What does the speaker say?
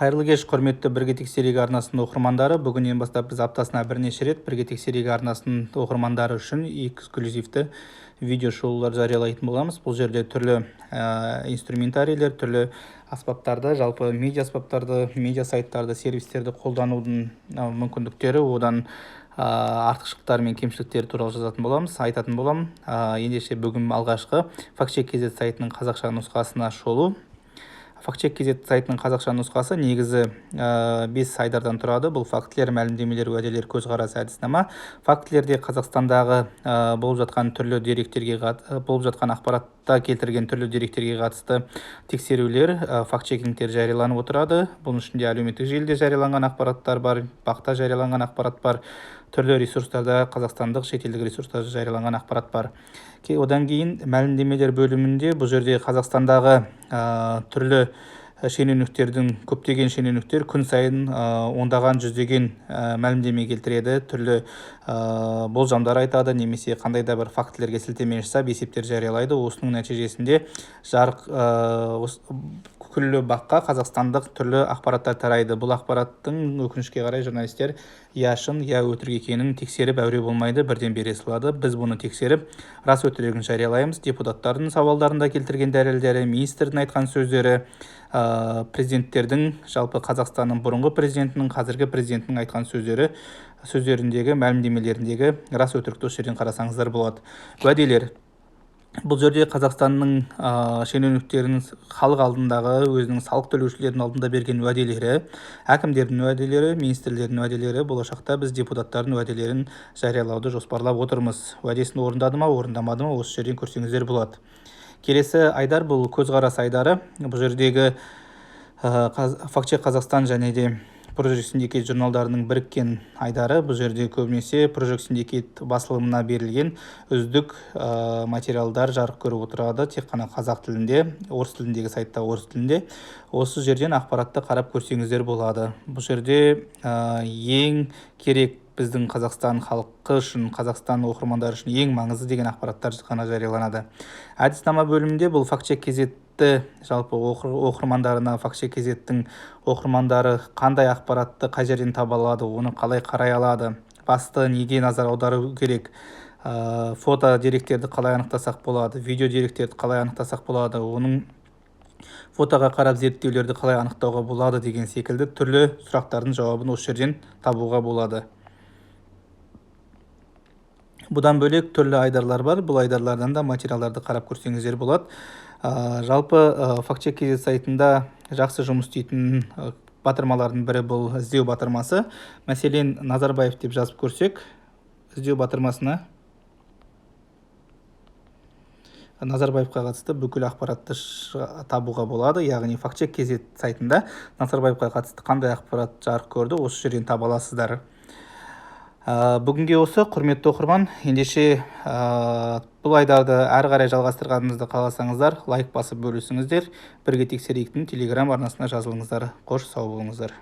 Қайырлы кеш, құрметті «Бірге тексерейік» арнасының оқырмандары! Бүгіннен бастап біз аптасына бірнеше рет «Бірге тексерейік» арнасының оқырмандары үшін эксклюзивті видео шолулар жариялайтын боламыз. Бұл жерде түрлі инструментарийлер, түрлі аспаптарды, жалпы медиа аспаптарды, медиа сайттарды, сервистерді қолданудың мүмкіндіктері, одан артықшылықтары мен кемшіліктері туралы жазатын боламыз, айтатын боламын. Ендеше, бүгін алғашқы Фактчек kz сайтының қазақша нұсқасына шолу. Фактчек kz сайтының қазақша нұсқасы негізі бес айдардан тұрады. Бұл: фактілер, мәлімдемелер, уәделер, көзқарас, әдіснама. Фактілерде Қазақстандағы болып жатқан түрлі деректерге, болып жатқан ақпаратта келтірген түрлі деректерге қатысты тексерулер, фактчекингтер жарияланып отырады. Бұның ішінде әлеуметтік желіде жарияланған ақпараттар бар, БАҚ-та жарияланған ақпарат бар, түрлі ресурстарда, қазақстандық, шетелдік ресурстарда жарияланған ақпарат бар. Одан кейін мәлімдемелер бөлімінде бұл жерде Қазақстандағы түрлі шенеуніктердің, көптеген шенеуніктер күн сайын ондаған, жүздеген мәлімдеме келтіреді, түрлі болжамдар айтады немесе қандай да бір фактілерге сілтеме жасап, есептер жариялайды. Осының нәтижесінде жарық күллі БАҚ-қа қазақстандық түрлі ақпараттар тарайды. Бұл ақпараттың, өкінішке қарай, журналистер я шын, я өтірік екенін тексеріп әуре болмайды, бірден бере салады. Біз бұны тексеріп, рас өтірігін жариялаймыз. Депутаттардың сауалдарында келтірген дәлелдері, министрдің айтқан сөздері, президенттердің, жалпы Қазақстанның бұрынғы президентінің, қазіргі президентінің айтқан сөздері, сөздеріндегі, мәлімдемелеріндегі рас өтірікті осы жерден қарасаңыздар болады. Уәделер: бұл жерде Қазақстанның шенеуніктерінің халық алдындағы, өзінің салық төлеушілердің алдында берген уәделері, әкімдердің уәделері, министрлердің уәделері. Болашақта біз депутаттардың уәделерін жариялауды жоспарлап отырмыз. Уәдесін орындады ма, орындамады ма, осы жерден көрсеңіздер болады. Келесі айдар — бұл көзқарас айдары. Бұл жердегі Фактчек Қазақстан және де Project Syndicate журналдарының біріккен айдары. Бұл жерде көбінесе Project Syndicate басылымына берілген үздік материалдар жарық көріп отырады тек қана қазақ тілінде, орыс тіліндегі сайтта орыс тілінде. Осы жерден ақпаратты қарап көрсеңіздер болады. Бұл жерде ең керек, біздің Қазақстан халқы үшін, Қазақстан оқырмандары үшін ең маңызды деген ақпараттар ғана жарияланады. Әдіснама бөлімінде бұл Фактчек kz, жалпы оқырмандарына, Фактчек kz-тің оқырмандары қандай ақпаратты қай жерден таба алады, оны қалай қарай алады, басты неге назар аудару керек, фото деректерді қалай анықтасақ болады, видео деректерді қалай анықтасақ болады, оның фотоға қарап зерттеулерді қалай анықтауға болады деген секілді түрлі сұрақтардың жауабын осы жерден табуға болады. Бұдан бөлек түрлі айдарлар бар. Бұл айдарлардан да материалдарды қарап көрсеңіздер болады. Жалпы Фактчек kz сайтында жақсы жұмыс істейтін батырмалардың бірі — бұл іздеу батырмасы. Мәселен, «Назарбаев» деп жазып көрсек іздеу батырмасына, Назарбаевқа қатысты бүкіл ақпаратты табуға болады. Яғни Фактчек kz сайтында Назарбаевқа қатысты қандай ақпарат жарық көрді, осы жерден таба аласыздар. Бүгінге осы, құрметті оқырман. Ендеше, бұл айдарды әрі қарай жалғастырғанымызды қаласаңыздар, лайк басып, бөлісіңіздер, «Бірге тексерейіктің» телеграм арнасына жазылыңыздар. Қош, сау болыңыздар!